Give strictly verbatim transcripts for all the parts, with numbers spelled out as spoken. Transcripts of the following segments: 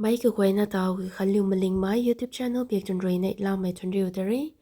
Mei kaguayna taw Khanliu Malingmei YouTube channel biak tun rui neihlamei thuanriu ta re.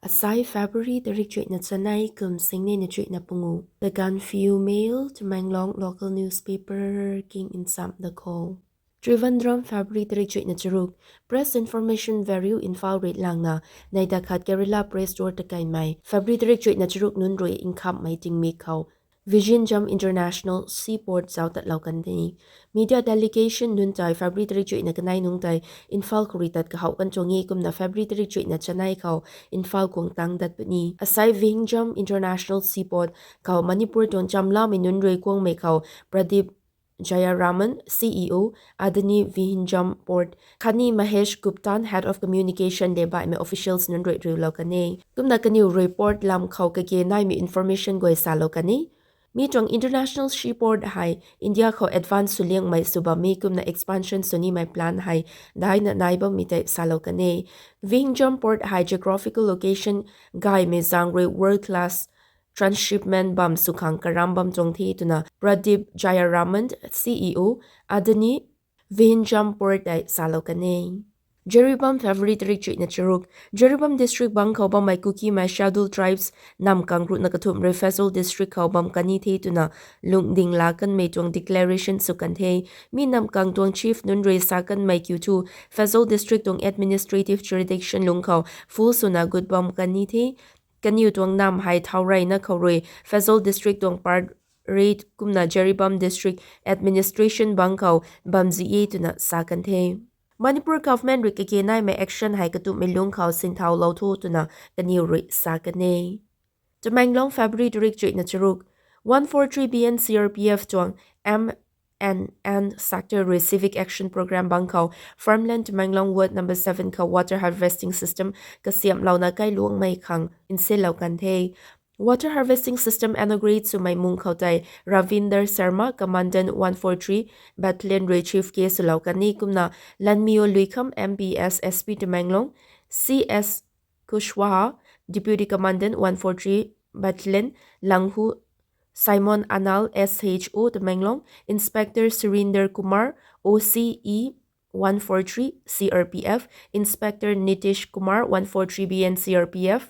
Asai February tarik chuihna chanei kum singnei na chuihna pungu. The Gaanphiu Mail, Tamenglong local newspaper king nsam da khou. Trivandrum, February tarik chuihna charuk. Press Information Bureau, Imphal rui langna, neida khat Kerala Press Tour takaimei, February tarik chuihna charuk nunc rui nkhamhmei tingmik khou Vizhinjam International Seaport zauc tatlou kan the. Media delegation nunc tei February tarik chuihna kanei nungc tei Imphal khou rui tat kahouh kan tuang e kumna February tarik chuihna chanei khou Imphal guang tang dat puni. Asai Vizhinjam International Seaport khou Manipur tuang chamlamei nunc rui guangmei khou Pradeep Jayaraman, C E O, Adani Vizhinjam Port, khatni Mahesh Guptan, Head of Communication le baihmei officials nunc rui riulou kan e. Kumna kaniw rui port lam khou kage naimei information guay salou kan e. Mi tuang international seaport hei India khou advance sw liangmei sw bam e kumna expansion sw nimei plan hei daina nai bammei tei salou kan e. Vizhinjam Port hei geographical location gaymei zaeng rui world class transshipment bam sw khang karam bam tuang the twna Pradeep Jayaraman, C E O, Adani Vizhinjam Port tei salou kan e. Jiribam, February tarik chuihna charuk. Jiribam district bang khou bammei Kukimei Scheduled Tribes namkang ruhna kathumh rui Pherzawl district khou bam kan ni the twna lungding la kanmei tuang declaration sw kan the. Mi namkang tuang chief nunc rui sa kanmei kiu thu Pherzawl district tuang administrative jurisdiction lungc khou full swna gut bam kan ni the. Kaniw tuang nam hei thau reyna khou rui Pherzawl district tuang part rate kumna Jiribam district administration bang khou bamzi e twna sa kan the. Manipur government rui kage naimei action hei katumhmei lungc khou sinthaulou tho twna kaniw rui sa kan e. Tamenglong, February tarik chuihna charuk. One four three B N C R P F tuang M N N sector rui civic action program bang khou Farmland Tamenglong Ward number seven khou water harvesting system kasiamhlouna kailuangmei khang nsilou kan the. Water harvesting system inaugurate swmei mung khou tei Ravinder Sharma, Commandant one four three Battalion rui chief guest swlou kan e kumna Lanmio Luikham, M P S, S P Tamenglong, C S Kushwaha, Deputy Commandant one four three Battalion, Langhu, Simon Anal, S H O Tamenglong, Inspector Surinder Kumar, O C E one four three C R P F, Inspector Nitish Kumar one four three B N C R P F,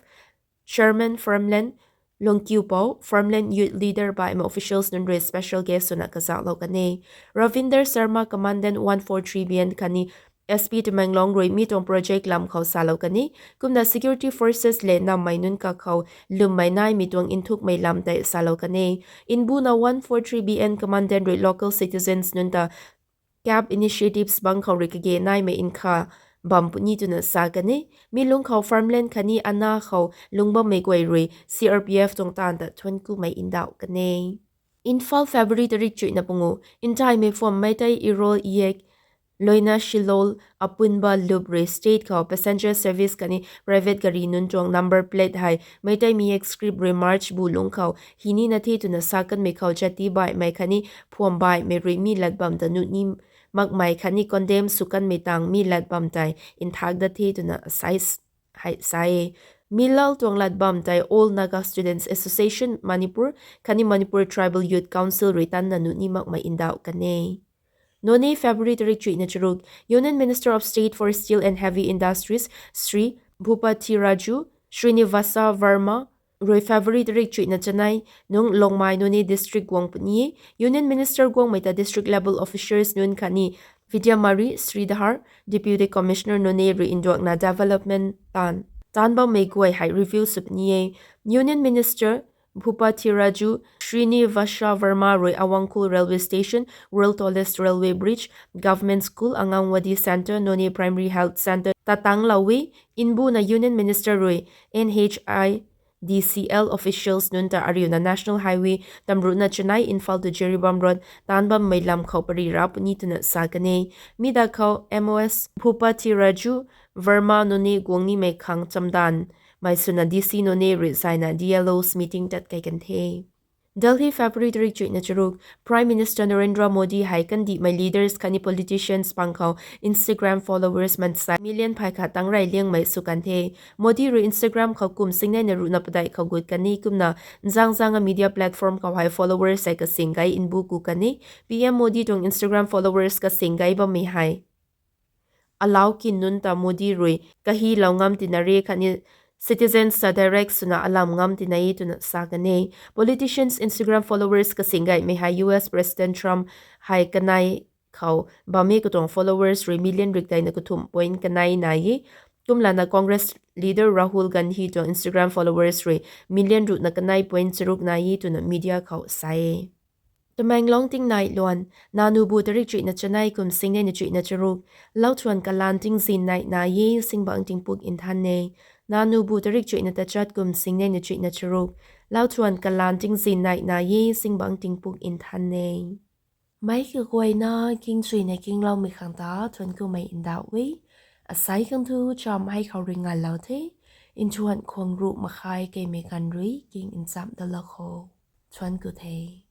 Chairman Farmland Longkiupou, Farmland Youth Leader baihmei officials nunc rui special guest swna kazauhlou kan e. Ravinder Sharma, Commandant one four three B N khatni S P Tamenglong rui mi tuang project lam khou salou kan e. Kumna security forces le nammei nunc kakhou lwmmei naimei tuang nthukmei lam tei salou kan e. Mbuna one four three B N Commandant rui local citizens nunc ta CAB initiatives bang khou rui kage naimei nkha bam puni twna sa kan e. Mi lungc khou Farmland khatni ana khou lungc bammei guay rui C R P F tuang taanv ta thuanckumei ndauh kan e. Imphal, February tarik chuihna pungu. Ntaimei phuam Meitei Irol Iyek Loina Shilol Apunba Lup rui state khou passenger service khatni private gari nunc tuang number plate hei Meitei Miyek script rui March bu lungc khou hi nina the twna sa kanmei khou jati baihmei khatni phuam baihmei rui mi lat bam ta nuh ni makmei khatni condemn sw kanmei tang mi lat bam tei nthak dat the twna hei sa e. Mi lal tuang lat bam tei All Naga Students Association Manipur khatni Manipur Tribal Youth Council rui tanna nuh ni makmei ndauh kan e. Noney, February tarik chuihna charuk. Union Minister of State for Steel and Heavy Industries Shri Bhupathi Raju Srinivasa Verma rui February tarik chuihna chanei nungc Longmai, Noney district guang puni e. Union Minister guangmei ta district level officers nunc khatni Vidyamari Sridhar, Deputy Commissioner Noney rui nduakna development taanv taanc bammei guay hei review sw puni e. Union Minister Bhupathi Raju Srinivasa Verma rui Awangkhul Railway Station, World Tallest Railway Bridge, Government School, Anganwadi Centre, Noney Primary Health Centre ta tanglou e. Mbuna Union Minister rui N H I D C L officials nunc ta ariuna National Highway tamruhna chanei Imphal to Jiribam Road taanc bammei lam khou pary ra puni twna sa kan e. Mi da khou M O S Bhupathi Raju Verma Noney guang nimei khang chamdanv mei swna D C Noney rui zayna D L Os meeting tat kei kan the. Delhi, February tarik chuihna charuk. Prime Minister Narendra Modi hei kandihmei leaders khatni politicians pang khou Instagram followers mansei million phay khat tang rey liangmei sw kan the. Modi rui Instagram khou kum singneina ruhna padeih khou gut kan e kumna nzang zanga media platform khou hei followers hei kasing gei mbu ku kan e. P M Modi tuang Instagram followers kasing gei bammei hei alau kin nunc ta Modi rui kahilou ngam tina re khatni citizens ta direct swna alam ngam tina e twna sa kan e. Politicians Instagram followers kasing gaymei hei U S President Trump hei kanei khou bammei katuang followers rui million rikdeina kathumh point kanei nai e. Kumlana Congress leader Rahul Gandhi tuang Instagram followers rui million ruhna kanei point charuk nai e twna media khou sa e. Tamenglong tingnai luan, Nanubu tarik chuihna chanei kum singnei na chuihna charuk, lauthuan kalan tingzin nai nai e, singbangc tingpuk nthan e. Nanubu tarik chuihna tachat kum singnei na chuihna charuk, lauthuan kalan tingzin nai nai e, singbangc tingpuk nthan e. Meic kaguayna kingchuina kingloumei khang ta thuanc kumei ndauh e. Asei khang thu cham hei khou rui nganlou the. Nthuan khwang ruh makhai keimei ganv rui king nchamh dalou kho. Thuanc ku the.